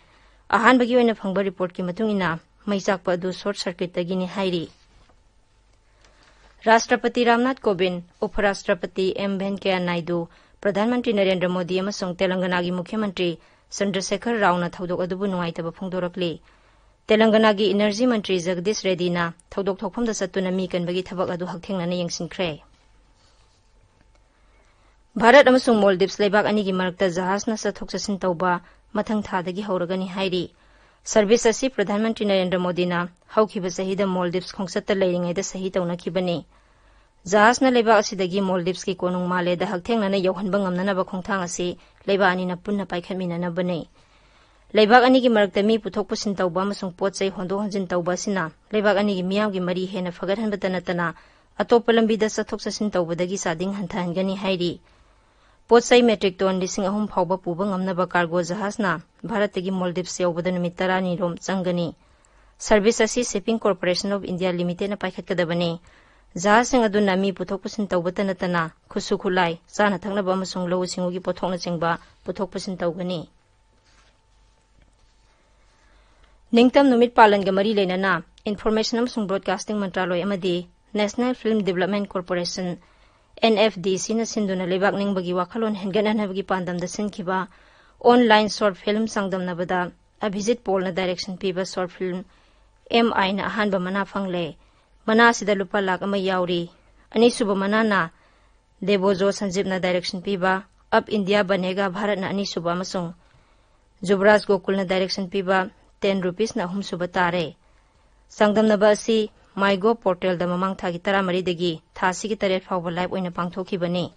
ꯑꯍꯥꯟꯕꯒꯤ ꯑꯣꯏꯅ ꯐꯪꯕ reportꯀꯤ ꯃꯇꯨꯡ ꯏꯟꯅ, ꯃꯩ ꯆꯥꯛꯄ ꯑꯗꯨ short circuitꯇꯒꯤꯅꯤ ꯍꯥꯏꯔꯤ꯫ ꯔꯥꯁꯇ꯭ꯔꯄꯇꯤ ꯔꯥꯝꯅꯥꯊ ꯀꯣꯕꯤꯟꯗ, ꯎꯄ ꯔꯥꯁꯇ꯭ꯔꯄꯇꯤ ꯑꯦꯝ ꯚꯦꯟꯀꯌꯥ ꯅꯥꯏꯗꯨ, ꯄ꯭ꯔꯙꯥꯟ ꯃꯟꯇ꯭ꯔꯤ ꯅꯔꯦꯟꯗ꯭ꯔ ꯃꯣꯗꯤ ꯑꯃꯁꯨꯡ ꯇꯦꯂꯪꯒꯅꯥꯒꯤ ꯃꯨꯈ꯭ꯌ ꯃꯟꯇ꯭ꯔꯤ ꯆꯟꯗ꯭ꯔꯁꯦꯈꯔ ꯔꯥꯎꯅ ꯊꯧꯗꯣꯛ ꯑꯗꯨꯕꯨ ꯅꯨꯡꯉꯥꯏꯇꯕ ꯐꯣꯡꯗꯣꯔꯛꯂꯤ꯫ ꯇꯦꯂꯪꯒꯅꯥꯒꯤ ꯏꯅꯔꯖꯤ ꯃꯟꯇ꯭ꯔꯤ ꯖꯒꯗꯤꯁ ꯔꯦꯗꯤꯅ ꯊꯧꯗꯣꯛ ꯊꯣꯛꯐꯝꯗ ꯆꯠꯇꯨꯅ ꯃꯤ ꯀꯟꯕꯒꯤ ꯊꯕꯛ ꯑꯗꯨ ꯍꯛꯊꯦꯡꯅꯅ ꯌꯦꯡꯁꯤꯟꯈ꯭ꯔꯦ꯫ ꯚꯥꯔꯠ ꯑꯃꯁꯨꯡ ꯃꯣꯜꯗꯤꯞꯁ ꯂꯩꯕꯥꯛ ꯑꯅꯤꯒꯤ ꯃꯔꯛꯇ ꯖꯍꯥꯖꯅ ꯆꯠꯊꯣꯛ ꯆꯠꯁꯤꯟ ꯇꯧꯕ ꯃꯊꯪ ꯊꯥꯗꯒꯤ ꯍꯧꯔꯒꯅꯤ ꯍꯥꯏꯔꯤ꯫ ꯁꯔꯚꯤꯁ ꯑꯁꯤ ꯄ꯭ꯔꯙꯥꯟ ꯃꯟꯇ꯭ꯔꯤ ꯅꯔꯦꯟꯗ꯭ꯔ ꯃꯣꯗꯤꯅ ꯍꯧꯈꯤꯕ ꯆꯍꯤꯗ ꯃꯣꯜꯗꯤꯞꯁ ꯈꯣꯡꯆꯠꯇ ꯂꯩꯔꯤꯉꯩꯗ ꯁꯍꯤ ꯇꯧꯅꯈꯤꯕꯅꯤ꯫ ꯖꯍꯥꯖꯅ ꯂꯩꯕꯥꯛ ꯑꯁꯤꯗꯒꯤ ꯃꯣꯜꯗꯤꯞꯁꯀꯤ ꯀꯣꯅꯨꯡ ꯃꯥꯂꯦꯗ ꯍꯛꯊꯦꯡꯅꯅ ꯌꯧꯍꯟꯕ ꯉꯝꯅꯅꯕ ꯈꯣꯡꯊꯥꯡ ꯑꯁꯤ ꯂꯩꯕꯥꯛ ꯑꯅꯤꯅ ꯄꯨꯟꯅ ꯄꯥꯏꯈꯠꯃꯤꯟꯅꯅꯕꯅꯤ꯫ ꯂꯩꯕꯥꯛ ꯑꯅꯤꯒꯤ ꯃꯔꯛꯇ ꯃꯤ ꯄꯨꯊꯣꯛ ꯄꯨꯁꯤꯟ ꯇꯧꯕ ꯑꯃꯁꯨꯡ ꯄꯣꯠ ꯆꯩ ꯍꯣꯟꯗꯣꯛ ꯍꯣꯟꯖꯤꯟ ꯇꯧꯕ ꯑꯁꯤꯅ ꯂꯩꯕꯥꯛ ꯑꯅꯤꯒꯤ ꯃꯤꯌꯥꯝꯒꯤ ꯃꯔꯤ ꯍꯦꯟꯅ ꯐꯒꯠꯍꯟꯕꯇ ꯅꯠꯇꯅ ꯑꯇꯣꯞꯄ ꯂꯝꯕꯤꯗ ꯆꯠꯊꯣꯛ ꯆꯠꯁꯤꯟ ꯇꯧꯕꯗꯒꯤ ꯆꯥꯗꯤꯡ ꯍꯟꯊꯍꯟꯒꯅꯤ ꯍꯥꯏꯔꯤ꯫ ꯄꯣꯠ ꯆꯩ metric ton ꯂꯤꯁꯤꯡ ꯑꯍꯨꯝ ꯐꯥꯎꯕ ꯄꯨꯕ ꯉꯝꯅꯕ cargo ꯖꯍꯥꯖꯅ ꯚꯥꯔꯠꯇꯒꯤ ꯃꯣꯜꯗꯤꯞꯁ ꯌꯧꯕꯗ ꯅꯨꯃꯤꯠ ꯇꯔꯥꯅꯤ ꯔꯣꯝ ꯆꯪꯒꯅꯤ꯫ ꯁꯔꯚꯤꯁ ꯑꯁꯤ Shipping Corporation of India Limitedꯅ ꯄꯥꯏꯈꯠꯀꯗꯕꯅꯤ꯫ ꯖꯍꯥꯖꯁꯤꯡ ꯑꯗꯨꯅ ꯃꯤ ꯄꯨꯊꯣꯛ ꯄꯨꯁꯤꯟ ꯇꯧꯕꯇ ꯅꯠꯇꯅ ꯈꯨꯠꯁꯨ ꯈꯨꯠꯂꯥꯏ, ꯆꯥꯅ ꯊꯛꯅꯕ ꯑꯃꯁꯨꯡ ꯂꯧꯎ ꯁꯤꯡꯎꯒꯤ ꯄꯣꯠꯊꯣꯛꯅꯆꯤꯡꯕ ꯄꯨꯊꯣꯛ ꯄꯨꯁꯤꯟ ꯇꯧꯒꯅꯤ꯫ ꯅꯤꯡꯇꯝ ꯅꯨꯃꯤꯠ ꯄꯥꯂꯟꯒ ꯃꯔꯤ ꯂꯩꯅꯅ Information ꯑꯃꯁꯨꯡ Broadcasting ꯃꯟꯇ꯭ꯔꯥꯂꯣꯏ ꯑꯃꯗꯤ National Film Development Corporation, NFDCꯅ ꯁꯤꯟꯗꯨꯅ ꯂꯩꯕꯥꯛ ꯅꯤꯡꯕꯒꯤ ꯋꯥꯈꯜꯂꯣꯟ ꯍꯦꯟꯒꯠꯍꯟꯅꯕꯒꯤ ꯄꯥꯟꯗꯝꯗ ꯁꯤꯟꯈꯤꯕ online short film ꯆꯥꯡꯗꯝꯅꯕꯗ ꯑꯚꯤꯖꯤꯠ ꯄꯣꯜꯅ direction ꯄꯤꯕ short film M Iꯅ ꯑꯍꯥꯟꯕ ꯃꯅꯥ ꯐꯪꯂꯦ꯫ ꯃꯅꯥ ꯑꯁꯤꯗ ꯂꯨꯄꯥ ꯂꯥꯈ ꯑꯃ ꯌꯥꯎꯔꯤ꯫ ꯑꯅꯤꯁꯨꯕ ꯃꯅꯥꯅ ꯗꯦꯕꯣꯖꯣ ꯁꯟꯖꯤꯞꯅ direction ꯄꯤꯕ ꯑꯞ ꯏꯟꯗꯤꯌꯥ ꯕꯅꯦꯒꯥ ꯚꯥꯔꯠꯅ ꯑꯅꯤꯁꯨꯕ ꯑꯃꯁꯨꯡ ꯖꯨꯕꯔꯥꯖ ꯒꯣꯀꯨꯜꯅ direction ꯄꯤꯕ ten rupeesꯅ ꯑꯍꯨꯝꯁꯨꯕ ꯇꯥꯔꯦ꯫ ꯆꯥꯡꯗꯝꯅꯕ ꯑꯁꯤ MyGov portalꯗ ꯃꯃꯥꯡ ꯊꯥꯒꯤ ꯇꯔꯥꯃꯔꯤꯗꯒꯤ ꯊꯥ ꯑꯁꯤꯒꯤ ꯇꯔꯦꯠ ꯐꯥꯎꯕ live ꯑꯣꯏꯅ ꯄꯥꯡꯊꯣꯛꯈꯤꯕꯅꯤ꯫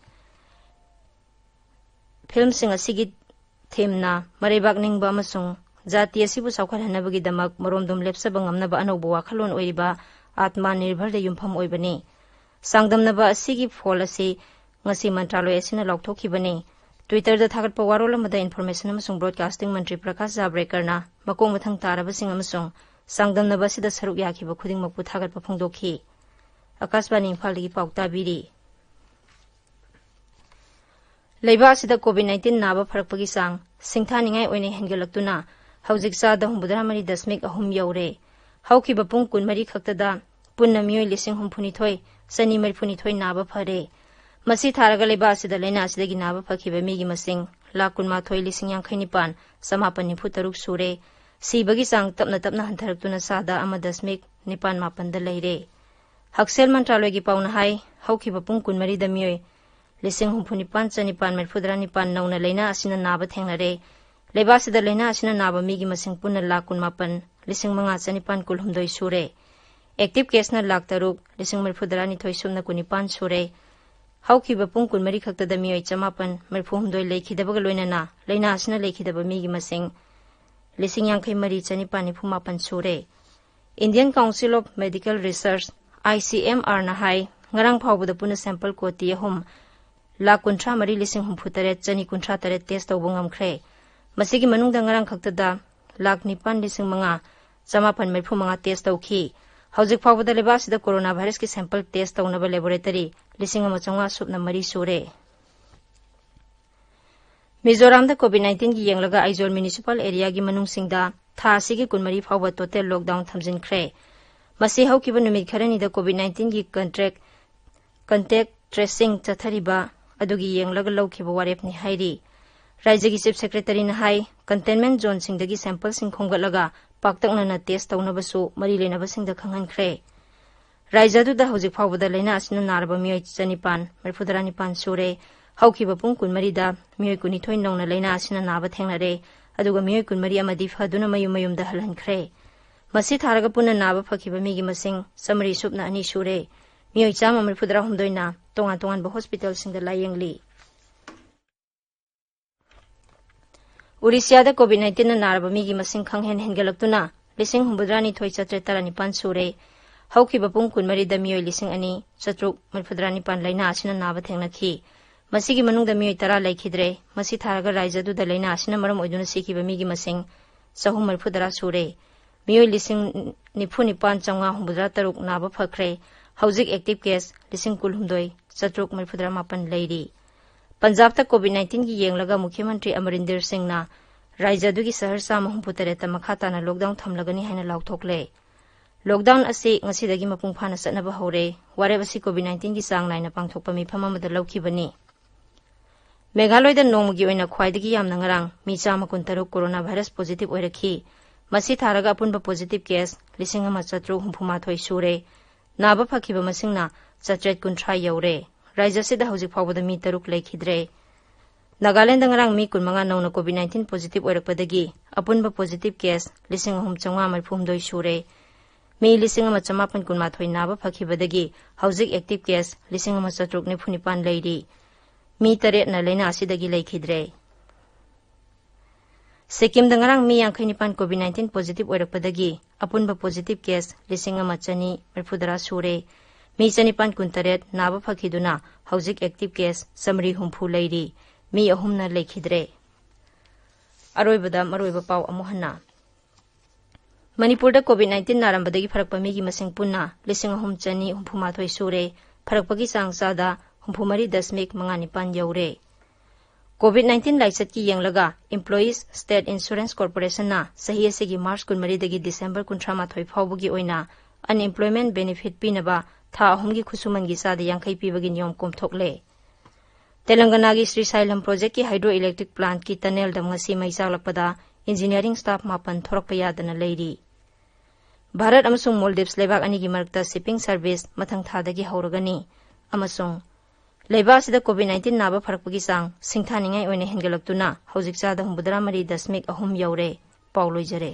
Filmꯁꯤꯡ ꯑꯁꯤꯒꯤ themeꯅ ꯃꯔꯩꯕꯥꯛ ꯅꯤꯡꯕ ꯑꯃꯁꯨꯡ ꯖꯥꯇꯤ ꯑꯁꯤꯕꯨ ꯆꯥꯎꯈꯠꯍꯟꯅꯕꯒꯤꯗꯃꯛ ꯃꯔꯣꯝꯗꯣꯝ ꯂꯦꯞꯆꯕ ꯉꯝꯅꯕ ꯑꯅꯧꯕ ꯋꯥꯈꯜꯂꯣꯟ ꯑꯣꯏꯔꯤꯕ ꯑꯥꯠꯃ ꯅꯤꯔꯚꯔꯗ ꯌꯨꯝꯐꯝ ꯑꯣꯏꯕꯅꯤ꯫ ꯆꯥꯡꯗꯝꯅꯕ ꯑꯁꯤꯒꯤ ꯐꯣꯜ ꯑꯁꯤ ꯉꯁꯤ ꯃꯟꯇ꯭ꯔꯥꯂꯣꯏ ꯑꯁꯤꯅ ꯂꯥꯎꯊꯣꯛꯈꯤꯕꯅꯤ꯫ Twitter-ꯗ ꯊꯥꯒꯠꯄ ꯋꯥꯔꯣꯜ ꯑꯃꯗ Information ꯑꯃꯁꯨꯡ Broadcasting ꯃꯟꯇ꯭ꯔꯤ ꯄ꯭ꯔꯀꯥꯁ ꯖꯥꯕ꯭ꯔꯦꯀꯔꯅ ꯃꯀꯣꯛ ꯃꯊꯪ ꯇꯥꯔꯕꯁꯤꯡ ꯑꯃꯁꯨꯡ ꯆꯥꯡꯗꯝꯅꯕ ꯑꯁꯤꯗ ꯁꯔꯨꯛ ꯌꯥꯈꯤꯕ ꯈꯨꯗꯤꯡꯃꯛꯄꯨ ꯊꯥꯒꯠꯄ ꯐꯣꯡꯗꯣꯛꯈꯤ꯫ ꯑꯀꯥꯁꯕꯥꯅꯤ ꯏꯝꯐꯥꯜꯗꯒꯤ ꯄꯥꯎ ꯇꯥꯕꯤꯔꯤ꯫ ꯂꯩꯕꯥꯛ ꯑꯁꯤꯗ COVID nineteen ꯅꯥꯕ ꯐꯔꯛꯄꯒꯤ ꯆꯥꯡ ꯁꯤꯡꯊꯥꯅꯤꯡꯉꯥꯏ ꯑꯣꯏꯅ ꯍꯦꯟꯒꯠꯂꯛꯇꯨꯅ ꯍꯧꯖꯤꯛ ꯆꯥꯗ ꯍꯨꯝꯐꯨꯇꯔꯥ ꯃꯔꯤ ꯗꯁꯃꯤꯛ ꯑꯍꯨꯝ ꯌꯧꯔꯦ꯫ ꯍꯧꯈꯤꯕ ꯄꯨꯡ ꯀꯨꯟꯃꯔꯤ ꯈꯛꯇꯗ ꯄꯨꯟꯅ ꯃꯤꯑꯣꯏ ꯂꯤꯁꯤꯡ ꯍꯨꯝꯐꯨꯅꯤꯊꯣꯏ ꯆꯅꯤ ꯃꯔꯤꯐꯨꯅꯤꯊꯣꯏ ꯅꯥꯕ ꯐꯔꯦ꯫ ꯃꯁꯤ ꯊꯥꯔꯒ ꯂꯩꯕꯥꯛ ꯑꯁꯤꯗ ꯂꯥꯏꯅꯥ ꯑꯁꯤꯗꯒꯤ ꯅꯥꯕ ꯐꯈꯤꯕ ꯃꯤꯒꯤ ꯃꯁꯤꯡ ꯂꯥꯈ ꯀꯨꯟꯃꯥꯊꯣꯏ ꯂꯤꯁꯤꯡ ꯌꯥꯡꯈꯩ ꯅꯤꯄꯥꯟ ꯆꯃꯥꯄꯟ ꯅꯤꯐꯨ ꯇꯔꯨꯛ ꯁꯨꯔꯦ꯫ ꯁꯤꯕꯒꯤ ꯆꯥꯡ ꯇꯞꯅ ꯇꯞꯅ ꯍꯟꯊꯔꯛꯇꯨꯅ ꯆꯥꯗ ꯑꯃ ꯗꯁꯃꯤꯛ ꯅꯤꯄꯥꯟ ꯃꯥꯄꯟꯗ ꯂꯩꯔꯦ꯫ ꯍꯛꯁꯦꯜ ꯃꯟꯇ꯭ꯔꯥꯂꯣꯏꯒꯤ ꯄꯥꯎꯅ ꯍꯥꯏ, ꯍꯧꯈꯤꯕ ꯄꯨꯡ ꯀꯨꯟꯃꯔꯤꯗ ꯃꯤꯑꯣꯏ ꯂꯤꯁꯤꯡ ꯍꯨꯝꯐꯨꯅꯤꯄꯥꯟ ꯆꯅꯤꯄꯥꯟ ꯃꯔꯤꯐꯨꯇꯔꯥ ꯅꯤꯄꯥꯟ ꯅꯧꯅ ꯂꯥꯏꯅꯥ ꯑꯁꯤꯅ ꯅꯥꯕ ꯊꯦꯡꯅꯔꯦ꯫ ꯂꯩꯕꯥꯛ ꯑꯁꯤꯗ ꯂꯥꯏꯅꯥ ꯑꯁꯤꯅ ꯅꯥꯕ ꯃꯤꯒꯤ ꯃꯁꯤꯡ ꯄꯨꯟꯅ ꯂꯥꯈ ꯀꯨꯟꯃꯥꯄꯟ ꯂꯤꯁꯤꯡ ꯃꯉꯥ ꯆꯅꯤꯄꯥꯟ ꯀꯨꯟꯍꯨꯝꯗꯣꯏ ꯁꯨꯔꯦ꯫ Active case-ꯅ ꯂꯥꯈ ꯇꯔꯨꯛ ꯂꯤꯁꯤꯡ ꯃꯔꯤꯐꯨꯇꯔꯥ ꯅꯤꯊꯣꯏ ꯁꯨꯞꯅ ꯀꯨꯟꯅꯤꯄꯥꯟ ꯁꯨꯔꯦ꯫ ꯍꯧꯈꯤꯕ ꯄꯨꯡ ꯀꯨꯟꯃꯔꯤ ꯈꯛꯇꯗ ꯃꯤꯑꯣꯏ ꯆꯃꯥꯄꯟ ꯃꯔꯤꯐꯨꯍꯨꯝꯗꯣꯏ ꯂꯩꯈꯤꯗꯕꯒ ꯂꯣꯏꯅꯅ ꯂꯥꯏꯅꯥ ꯑꯁꯤꯅ ꯂꯩꯈꯤꯗꯕ ꯃꯤꯒꯤ ꯃꯁꯤꯡ ꯂꯤꯁꯤꯡ ꯌꯥꯡꯈꯩ ꯃꯔꯤ ꯆꯅꯤꯄꯥꯟ ꯅꯤꯐꯨ ꯃꯥꯄꯟ ꯁꯨꯔꯦ꯫ Indian Council of Medical Research, I C M R-ꯅ ꯍꯥꯏ, ꯉꯔꯥꯡ ꯐꯥꯎꯕꯗ ꯄꯨꯟꯅ sample ꯀꯣꯇꯤ ꯑꯍꯨꯝ ꯂꯥꯈ ꯀꯨꯟꯊ꯭ꯔꯥ ꯃꯔꯤ ꯂꯤꯁꯤꯡ ꯍꯨꯝꯐꯨ ꯇꯔꯦꯠ ꯆꯅꯤ ꯀꯨꯟꯊ꯭ꯔꯥ ꯇꯔꯦꯠ test ꯇꯧꯕ ꯉꯝꯈ꯭ꯔꯦ꯫ ꯃꯁꯤꯒꯤ ꯃꯅꯨꯡꯗ ꯉꯔꯥꯡ ꯈꯛꯇꯗ ꯂꯥꯈ ꯅꯤꯄꯥꯟ ꯂꯤꯁꯤꯡ ꯃꯉꯥ ꯆꯃꯥꯄꯟ ꯃꯔꯤꯐꯨ ꯃꯉꯥ test ꯇꯧꯈꯤ꯫ ꯍꯧꯖꯤꯛ ꯐꯥꯎꯕꯗ ꯂꯩꯕꯥꯛ ꯑꯁꯤꯗ corona virus-ꯀꯤ sample test ꯇꯧꯅꯕ laboratory ꯂꯤꯁꯤꯡ ꯑꯃ ꯆꯥꯝꯃꯉꯥ ꯁꯨꯞꯅ ꯃꯔꯤ ꯁꯨꯔꯦ꯫ ꯃꯤꯖꯣꯔꯥꯝꯗ COVID nineteen-ꯒꯤ ꯌꯦꯡꯂꯒ ꯑꯥꯏꯖꯣꯜ municipal area-ꯒꯤ ꯃꯅꯨꯡꯁꯤꯡꯗ ꯊꯥ ꯑꯁꯤꯒꯤ ꯀꯨꯟꯃꯔꯤ ꯐꯥꯎꯕ total lockdown ꯊꯝꯖꯤꯟꯈ꯭ꯔꯦ꯫ ꯃꯁꯤ ꯍꯧꯈꯤꯕ ꯅꯨꯃꯤꯠ ꯈꯔꯅꯤꯗ COVID nineteen-ꯒꯤ contact, contact tracing ꯆꯠꯊꯔꯤꯕ ꯑꯗꯨꯒꯤ ꯌꯦꯡꯂꯒ ꯂꯧꯈꯤꯕ ꯋꯥꯔꯦꯞꯅꯤ ꯍꯥꯏꯔꯤ꯫ ꯔꯥꯏꯖ꯭ꯌꯒꯤ Chief Secretary-ꯅ ꯍꯥꯏ, containment zone-ꯁꯤꯡꯗꯒꯤ sample-ꯁꯤꯡ ꯈꯣꯝꯒꯠꯂꯒ ꯄꯥꯛꯇꯛꯅꯅ test ꯇꯧꯅꯕꯁꯨ ꯃꯔꯤ ꯂꯩꯅꯕꯁꯤꯡꯗ ꯈꯪꯍꯟꯈ꯭ꯔꯦ꯫ ꯔꯥꯏꯖ꯭ꯌ ꯑꯗꯨꯗ ꯍꯧꯖꯤꯛ ꯐꯥꯎꯕꯗ ꯂꯥꯏꯅꯥ ꯑꯁꯤꯅ ꯅꯥꯔꯕ ꯃꯤꯑꯣꯏ ꯆꯅꯤꯄꯥꯟ ꯃꯔꯤꯐꯨꯇꯔꯥ ꯅꯤꯄꯥꯟ ꯁꯨꯔꯦ꯫ ꯍꯧꯈꯤꯕ ꯄꯨꯡ ꯀꯨꯟꯃꯔꯤꯗ ꯃꯤꯑꯣꯏ ꯀꯨꯟꯅꯤꯊꯣꯏ ꯅꯧꯅ ꯂꯥꯏꯅꯥ ꯑꯁꯤꯅ ꯅꯥꯕ ꯊꯦꯡꯅꯔꯦ, ꯑꯗꯨꯒ ꯃꯤꯑꯣꯏ ꯀꯨꯟꯃꯔꯤ ꯑꯃꯗꯤ ꯐꯗꯨꯅ ꯃꯌꯨꯝ ꯃꯌꯨꯝꯗ ꯍꯜꯍꯟꯈ꯭ꯔꯦ꯫ ꯃꯁꯤ ꯊꯥꯔꯒ ꯄꯨꯟꯅ ꯅꯥꯕ ꯐꯈꯤꯕ ꯃꯤꯒꯤ ꯃꯁꯤꯡ ꯆꯥꯃꯔꯤ ꯁꯨꯞꯅ ꯑꯅꯤ ꯁꯨꯔꯦ꯫ ꯃꯤꯑꯣꯏ ꯆꯥꯝꯃ ꯃꯔꯤꯐꯨꯇꯔꯥ ꯍꯨꯝꯗꯣꯏꯅ ꯇꯣꯉꯥꯟ ꯇꯣꯉꯥꯟꯕ hospital-ꯁꯤꯡꯗ ꯂꯥꯌꯦꯡꯂꯤ꯫ ꯑꯣꯔꯤꯁꯤꯌꯥꯗ ꯀꯣꯚꯤꯗ ꯅꯥꯏꯟꯇꯤꯟꯅ ꯅꯥꯔꯕ ꯃꯤꯒꯤ ꯃꯁꯤꯡ ꯈꯪꯍꯦꯟ ꯍꯦꯟꯒꯠꯂꯛꯇꯨꯅ ꯂꯤꯁꯤꯡ ꯍꯨꯝꯐꯨꯇꯔꯥ ꯅꯤꯊꯣꯏ ꯆꯥꯇ꯭ꯔꯦꯠ ꯇꯔꯥꯅꯤꯄꯥꯟ ꯁꯨꯔꯦ꯫ ꯍꯧꯈꯤꯕ ꯄꯨꯡ ꯀꯨꯟꯃꯔꯤꯗ ꯃꯤꯑꯣꯏ ꯂꯤꯁꯤꯡ ꯑꯅꯤ ꯆꯥꯇ꯭ꯔꯨꯛ ꯃꯔꯤꯐꯨꯇꯔꯥ ꯅꯤꯄꯥꯟ ꯂꯥꯏꯅꯥ ꯑꯁꯤꯅ ꯅꯥꯕ ꯊꯦꯡꯅꯈꯤ꯫ ꯃꯁꯤꯒꯤ ꯃꯅꯨꯡꯗ ꯃꯤꯑꯣꯏ ꯇꯔꯥ ꯂꯩꯈꯤꯗ꯭ꯔꯦ꯫ ꯃꯁꯤ ꯊꯥꯔꯒ ꯔꯥꯏꯖ꯭ꯌ ꯑꯗꯨꯗ ꯂꯥꯏꯅꯥ ꯑꯁꯤꯅ ꯃꯔꯝ ꯑꯣꯏꯗꯨꯅ ꯁꯤꯈꯤꯕ ꯃꯤꯒꯤ ꯃꯁꯤꯡ ꯆꯍꯨꯝ ꯃꯔꯤꯐꯨꯇꯔꯥ ꯁꯨꯔꯦ꯫ ꯃꯤꯑꯣꯏ ꯂꯤꯁꯤꯡ ꯅꯤꯐꯨ ꯅꯤꯄꯥꯟ ꯆꯥꯝꯃꯉꯥ ꯍꯨꯝꯐꯨꯇꯔꯥ ꯇꯔꯨꯛ ꯅꯥꯕ ꯐꯈ꯭ꯔꯦ꯫ ꯍꯧꯖꯤꯛ ꯑꯦꯛꯇꯤꯚ ꯀꯦꯁ ꯂꯤꯁꯤꯡ ꯀꯨꯟꯍꯨꯝꯗꯣꯏ ꯆꯥꯇ꯭ꯔꯨꯛ ꯃꯔꯤꯐꯨꯇꯔꯥ ꯃꯥꯄꯟ ꯂꯩꯔꯤ꯫ ꯄꯟꯖꯥꯕꯇ ꯀꯣꯚꯤꯗ ꯅꯥꯏꯟꯇꯤꯟꯒꯤ ꯌꯦꯡꯂꯒ ꯃꯨꯈ꯭ꯌ ꯃꯟꯇ꯭ꯔꯤ ꯑꯃꯔꯤꯟꯗꯔ ꯁꯤꯡꯅ ꯔꯥꯏꯖ꯭ꯌ ꯑꯗꯨꯒꯤ ꯁꯍꯔ ꯆꯥꯝꯃ ꯍꯨꯝꯐꯨ ꯇꯔꯦꯠꯇ ꯃꯈꯥ ꯇꯥꯅ ꯂꯣꯛꯗꯥꯎꯟ ꯊꯝꯂꯒꯅꯤ ꯍꯥꯏꯅ ꯂꯥꯎꯊꯣꯛꯂꯦ꯫ ꯂꯣꯛꯗꯥꯎꯟ ꯑꯁꯤ ꯉꯁꯤꯗꯒꯤ ꯃꯄꯨꯡ ꯐꯥꯅ ꯆꯠꯅꯕ ꯍꯧꯔꯦ꯫ ꯋꯥꯔꯦꯞ ꯑꯁꯤ ꯀꯣꯚꯤꯗ ꯅꯥꯏꯟꯇꯤꯟꯒꯤ ꯆꯥꯡ ꯅꯥꯏꯅ ꯄꯥꯡꯊꯣꯛꯄ ꯃꯤꯐꯝ ꯑꯃꯗ ꯂꯧꯈꯤꯕꯅꯤ꯫ ꯃꯦꯘꯥꯂꯣꯏꯗ ꯅꯣꯡꯃꯒꯤ ꯑꯣꯏꯅ ꯈ꯭ꯋꯥꯏꯗꯒꯤ ꯌꯥꯝꯅ ꯉꯔꯥꯡ ꯃꯤ ꯆꯥꯝꯃ ꯀꯨꯟꯇꯔꯨꯛ ꯀꯣꯔꯣꯅꯥ ꯚꯥꯏꯔꯁ ꯄꯣꯖꯤꯇꯤꯚ ꯑꯣꯏꯔꯛꯈꯤ꯫ ꯃꯁꯤ ꯊꯥꯔꯒ ꯑꯄꯨꯟꯕ ꯄꯣꯖꯤꯇꯤꯚ ꯀꯦꯁ ꯂꯤꯁꯤꯡ ꯑꯃ ꯆꯥꯇ꯭ꯔꯨꯛ ꯍꯨꯝꯐꯨ ꯃꯥꯊꯣꯏ ꯁꯨꯔꯦ꯫ ꯅꯥꯕ ꯐꯈꯤꯕ ꯃꯁꯤꯡꯅ ꯆꯥꯇ꯭ꯔꯦꯠ ꯀꯨꯟꯊ꯭ꯔꯥ ꯌꯧꯔꯦ꯫ ꯔꯥꯏꯖ꯭ꯌ ꯑꯁꯤꯗ ꯍꯧꯖꯤꯛ ꯐꯥꯎꯕꯗ ꯃꯤ ꯇꯔꯨꯛ ꯂꯩꯈꯤꯗ꯭ꯔꯦ꯫ ꯅꯥꯒꯥꯂꯦꯟꯗ ꯉꯔꯥꯡ ꯃꯤ ꯀꯨꯟꯃꯉꯥ ꯅꯧꯅ ꯀꯣꯚꯤꯗ ꯅꯥꯏꯟꯇꯤꯟ ꯄꯣꯖꯤꯇꯤꯚ ꯑꯣꯏꯔꯛꯄꯗꯒꯤ ꯑꯄꯨꯟꯕ ꯄꯣꯖꯤꯇꯤꯚ ꯀꯦꯁ ꯂꯤꯁꯤꯡ ꯑꯍꯨꯝ ꯆꯥꯝꯃꯉꯥ ꯃꯔꯤꯐꯨꯍꯨꯝꯗꯣꯏ ꯁꯨꯔꯦ꯫ ꯃꯤ ꯂꯤꯁꯤꯡ ꯑꯃ ꯆꯃꯥꯄꯟ ꯀꯨꯟꯃꯥꯊꯣꯏ ꯅꯥꯕ ꯐꯈꯤꯕꯗꯒꯤ ꯍꯧꯖꯤꯛ ꯑꯦꯛꯇꯤꯚ ꯀꯦꯁ ꯂꯤꯁꯤꯡ ꯑꯃ ꯆꯥꯇ꯭ꯔꯨꯛ ꯅꯤꯐꯨ ꯅꯤꯄꯥꯟ ꯂꯩꯔꯤ꯫ ꯃꯤ ꯇꯔꯦꯠꯅ ꯂꯥꯏꯅꯥ ꯑꯁꯤꯗꯒꯤ ꯂꯩꯈꯤꯗ꯭ꯔꯦ꯫ ꯁꯤꯛꯀꯤꯝꯗ ꯉꯔꯥꯡ ꯃꯤ ꯌꯥꯡꯈꯩ ꯅꯤꯄꯥꯟ ꯀꯣꯚꯤꯗ ꯅꯥꯏꯟꯇꯤꯟ ꯄꯣꯖꯤꯇꯤꯚ ꯑꯣꯏꯔꯛꯄꯗꯒꯤ ꯑꯄꯨꯟꯕ ꯄꯣꯖꯤꯇꯤꯚ ꯀꯦꯁ ꯂꯤꯁꯤꯡ ꯑꯃ ꯆꯅꯤ ꯃꯔꯤꯐꯨꯇꯔꯥ ꯁꯨꯔꯦ꯫ ꯃꯤ ꯆꯅꯤꯄꯥꯟ ꯀꯨꯟꯇꯔꯦꯠ ꯅꯥꯕ ꯐꯈꯤꯗꯨꯅ ꯍꯧꯖꯤꯛ ꯑꯦꯛꯇꯤꯚ ꯀꯦꯁ ꯆꯥꯃꯔꯤ ꯍꯨꯝꯐꯨ ꯂꯩꯔꯤ꯫ ꯃꯤ ꯑꯍꯨꯝꯅ ꯂꯩꯈꯤꯗ꯭ꯔꯦ꯫ ꯑꯔꯣꯏꯕꯗ ꯃꯔꯨꯑꯣꯏꯕ ꯄꯥꯎ ꯑꯃꯨꯛ ꯍꯟꯅ꯫ ꯃꯅꯤꯄꯨꯔꯗ ꯀꯣꯚꯤꯗ ꯅꯥꯏꯟꯇꯤꯟ ꯅꯥꯔꯝꯕꯗꯒꯤ ꯐꯔꯛꯄ ꯃꯤꯒꯤ ꯃꯁꯤꯡ ꯄꯨꯟꯅ ꯂꯤꯁꯤꯡ ꯑꯍꯨꯝ ꯆꯅꯤ ꯍꯨꯝꯐꯨ ꯃꯥꯊꯣꯏ ꯁꯨꯔꯦ꯫ ꯐꯔꯛꯄꯒꯤ ꯆꯥꯡ ꯆꯥꯗ ꯍꯨꯝꯐꯨ ꯃꯔꯤ ꯗꯁꯃꯤꯛ ꯃꯉꯥ ꯅꯤꯄꯥꯟ ꯌꯧꯔꯦ꯫ ꯀꯣꯚꯤꯗ ꯅꯥꯏꯟꯇꯤꯟ ꯂꯥꯏꯆꯠꯀꯤ ꯌꯦꯡꯂꯒ Employees State Insurance Corporation ꯅ ꯆꯍꯤ ꯑꯁꯤꯒꯤ ꯃꯥꯔꯆ ꯀꯨꯟꯃꯔꯤꯗꯒꯤ ꯗꯤꯁꯦꯝꯕꯔ ꯀꯨꯟꯊ꯭ꯔꯥ ꯃꯥꯊꯣꯏ ꯐꯥꯎꯕꯒꯤ ꯑꯣꯏꯅ unemployment benefit ꯄꯤꯅꯕ ꯊꯥ ꯑꯍꯨꯝꯒꯤ ꯈꯨꯠꯁꯨꯃꯟꯒꯤ ꯆꯥꯗ ꯌꯥꯡꯈꯩ ꯄꯤꯕꯒꯤ ꯅꯤꯌꯣꯝ ꯀꯣꯝꯊꯣꯛꯂꯦ꯫ ꯇꯦꯂꯪꯒꯅꯥꯒꯤ ꯁ꯭ꯔꯤꯁꯥꯏꯂꯝ ꯄ꯭ꯔꯣꯖꯦꯛꯀꯤ ꯍꯥꯏꯗ꯭ꯔꯣ ꯏꯂꯦꯛꯇ꯭ꯔꯤꯛ ꯄ꯭ꯂꯥꯟꯠꯀꯤ ꯇꯅꯦꯜꯗ ꯉꯁꯤ ꯃꯩ ꯆꯥꯛꯂꯛꯄꯗ ꯏꯟꯖꯤꯅꯤꯌꯥꯔꯤꯡ ꯁ꯭ꯇꯥꯐ ꯃꯥꯄꯟ ꯊꯣꯔꯛꯄ ꯌꯥꯗꯅ ꯂꯩꯔꯤ꯫ ꯚꯥꯔꯠ ꯑꯃꯁꯨꯡ ꯃꯣꯜꯗꯤꯞꯁ ꯂꯩꯕꯥꯛ ꯑꯅꯤꯒꯤ ꯃꯔꯛꯇ ꯁꯤꯞꯄꯤꯡ ꯁꯔꯚꯤꯁ ꯃꯊꯪ ꯊꯥꯗꯒꯤ ꯍꯧꯔꯒꯅꯤ꯫ ꯑꯃꯁꯨꯡ ꯂꯩꯕꯥꯛ ꯑꯁꯤꯗ ꯀꯣꯚꯤꯗ ꯅꯥꯏꯟꯇꯤꯟ ꯅꯥꯕ ꯐꯔꯛꯄꯒꯤ ꯆꯥꯡ ꯁꯤꯡꯊꯥꯅꯤꯡꯉꯥꯏ ꯑꯣꯏꯅ ꯍꯦꯟꯒꯠꯂꯛꯇꯨꯅ ꯍꯧꯖꯤꯛ ꯆꯥꯗ ꯍꯨꯝꯐꯨꯇꯔꯥ ꯃꯔꯤ ꯗꯁꯃꯤꯛ ꯑꯍꯨꯝ ꯌꯧꯔꯦ꯫ ꯄꯥꯎ ꯂꯣꯏꯖꯔꯦ꯫